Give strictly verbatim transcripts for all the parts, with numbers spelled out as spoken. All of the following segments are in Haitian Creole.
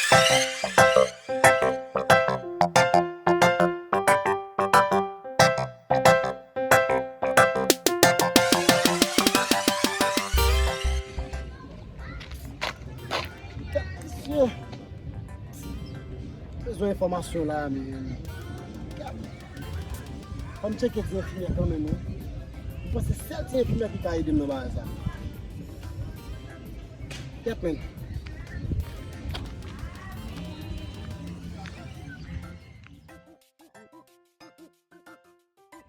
Mesye, bezwen enfòmasyon la, men. Fò m tcheke ti enfimyè kanmenm, wi. M panse sèl ti enfimyè ki ka ede m nan bagay sa. Kèt, men.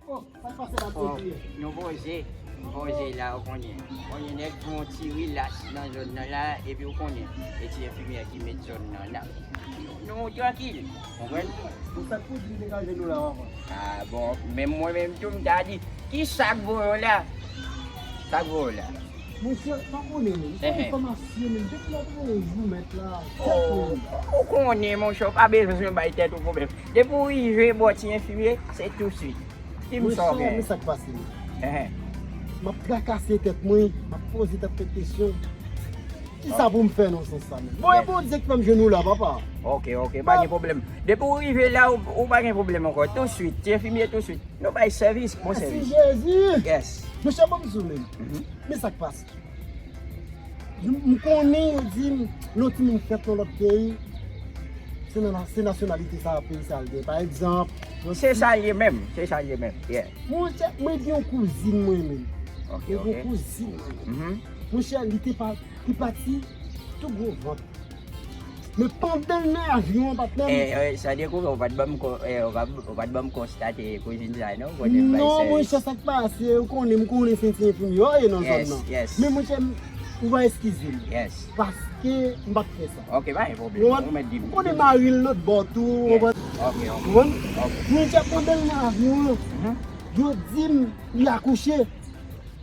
Oh, sa k pase la, oh, ti enfimyè? Nou poze, nou poze la, ou konnen. Konnen nèg fè yon ti rilas nan zòn nan la, epi ou konnen, e ti enfimyè ki met zòn nan la. Nou, nou trankil, konprann? Bon, sa k pou di m degaje nou la, papa? Ah, bon, menm mwen menm tou, m ta di, ki sa k voye w la? Sa k voye w la? Monchè, pa konnen, men. Se enfòmasyon, men. Depi lè w te konnen jou mèt la. Oh, ou konnen, monchè, w pa bezwen bay tèt ou pwoblèm. Depi w rive bò ti enfimye, se touswit. Di m sa w genyen. Monchè, men sa k pase, men. M ap trakase tèt mwen, m ap poze tèt mwen kesyon. Kisa pou m fè nan sans sa, men? Bon, e Bondye k fè m jwenn ou la, papa. Ok, ok, pa gen pwoblèm. Depi w rive la, ou, ou pa gen pwoblèm ankò. Touswit, ti enfimye touswit. Nou bay sèvis, bon sèvis. Mèsi Jezi. Yes. Monchè, ban m di w, men. Men sa k pase. M, m konnen yo di m, lè yon timoun fèt nan lòt peyi, se nan, se nasyonalite sa peyi sa l gen. Pa egzanp, se sa l ye menm, se sa l ye menm. Yeah. Monchè, mwen gen yon kouzin mwen menm. Ok, ok. Mwen gen yon kouzin mwen menm. Monchè, li te pa, li pati tou gwo vant. Men pandan l nan avyon an, patnè m. Eh, eh, sa dekouvè, ou pa t ban m ko-, eh, ou pa, ou pa t ban m konstate kouzin sa, non? Kote m bay sèvis. Non, monchè, sa k pase, ou konnen, m konnen se ti enfimye yo ye nan zòn nan. Yes, yes. Men, monchè, m, ou va eskize m. Yes. Paske m pa t fè sa. Ok, pa gen pwoblèm. Ou mèt di m. Ou konnen mari l lòt bò tou, ou konprann? Ok, ok. Ou konprann? Ok. Monchè, pandan l nan avyon an, yo di m li akouche.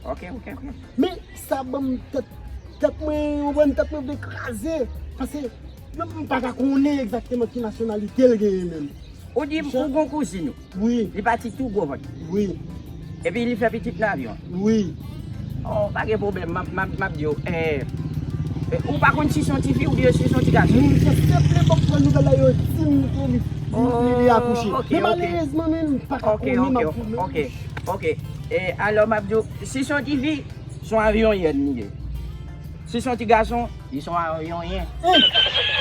Ok, ok, ok. Men sa ban m tèt, tèt mwen, ou konprann, tèt mwen vle kraze. Paske, m pa ka konnen egzakteman ki nasyonalite l genyen menm. Ou di m, ou gon kouzin ou? Wi. Li pati tou gwo vant? Wi. Epi li fè pitit nan avyon? Wi. Oh, pa gen pwoblèm, m ap, m ap, m ap di w. Eh, eh, ou pa konn si se yon tifi oubyen si se yon ti gason? Monchè, se senpleman pran nouvèl la, yo di m ke li, li, li, li akouche. Oh, ok, ok. Men malerezman, men m pa ka konnen, m ap konnen. Ok, ok, ok. E alò, m ap di w, si se yon tifi, se yon avyonyèn li ye. Si se yon ti gason, li se yon avyonyen. Eh!